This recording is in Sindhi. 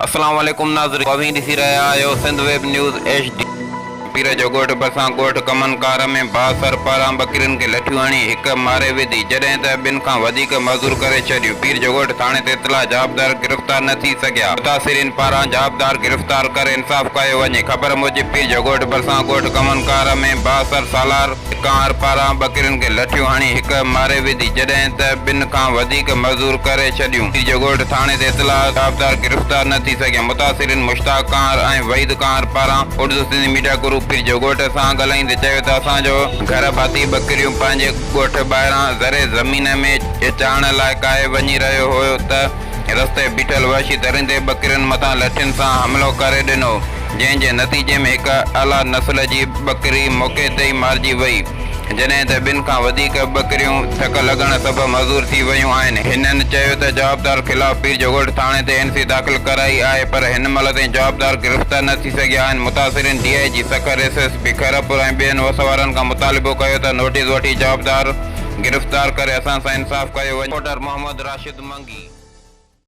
اسلام عليڪم ناظرين اوهين ڏسي رهيا آهيو Sindh web news H D. Pir جو ڳوٺ ڀرسان ڳوٺ ڪمنڪار ۾ بااثر پاران ٻڪرين کي لٺيون هڻي هڪ ماري وڌي جڏهن ته ٻن کان وڌيڪ معذور ڪري ڇڏيون پير جو ڳوٺ ٿاڻي تي اطلاع جوابدار گرفتار نه ٿي سگهيا متاثرين پاران جوابدار گرفتار ڪري انصاف ڪيو وڃي خبر موجب پير جو ڳوٺ ڀرسان ڳوٺ ڪمنڪار ۾ بااثر سالار ڪانهر پاران ٻڪرين کي لٺيون هڻي هڪ ماري وڌي، جڏهن ته ٻن کان وڌيڪ معذور ڪري ڇڏيون. پير جو ڳوٺ ٿاڻي تي اطلاع جوابدار گرفتار نه ٿي سگهيا. متاثرين مشتاق ڪانهر ۽ وحيد ڪانهر پاران اردو سنڌي ميڊيا گروپ پير جو ڳوٺ سان ڳالهائيندي چيو ته اسان جو گهر ڀاتي ٻڪريون پنهنجي ڳوٺ ٻاهران زرعي زمين ۾ چاڙهڻ لاء ڪاهي وڃي رهيو هيو ته رستي بيٺل وحشي درندي ٻڪرين مٿان لٺين سان حملو ڪري ڏنو، جنهن جي نتيجي ۾ هڪ اعليٰ نسل جي ٻڪري موقعي تي ئي مارجي وئي، جڏهن ته ٻن کان وڌيڪ ٻڪريون ڌڪ لڳڻ سبب معذور ٿي ويون آهن. هنن چيو ته جوابدار خلاف پيرجوڳوٺ ٿاڻي تي اين سي داخل ڪرائي آهي پر هن مهل تائين جوابدار گرفتار نه ٿي سگهيا آهن. متاثرين D I G Sukkur, S S P Khairpur ۽ ٻين وس وارن کان مطالبو ڪيو ته نوٽيس وٺي جوابدار گرفتار ڪري اسان سان انصاف ڪيو وڃي. رپورٽر محمد راشد منگي.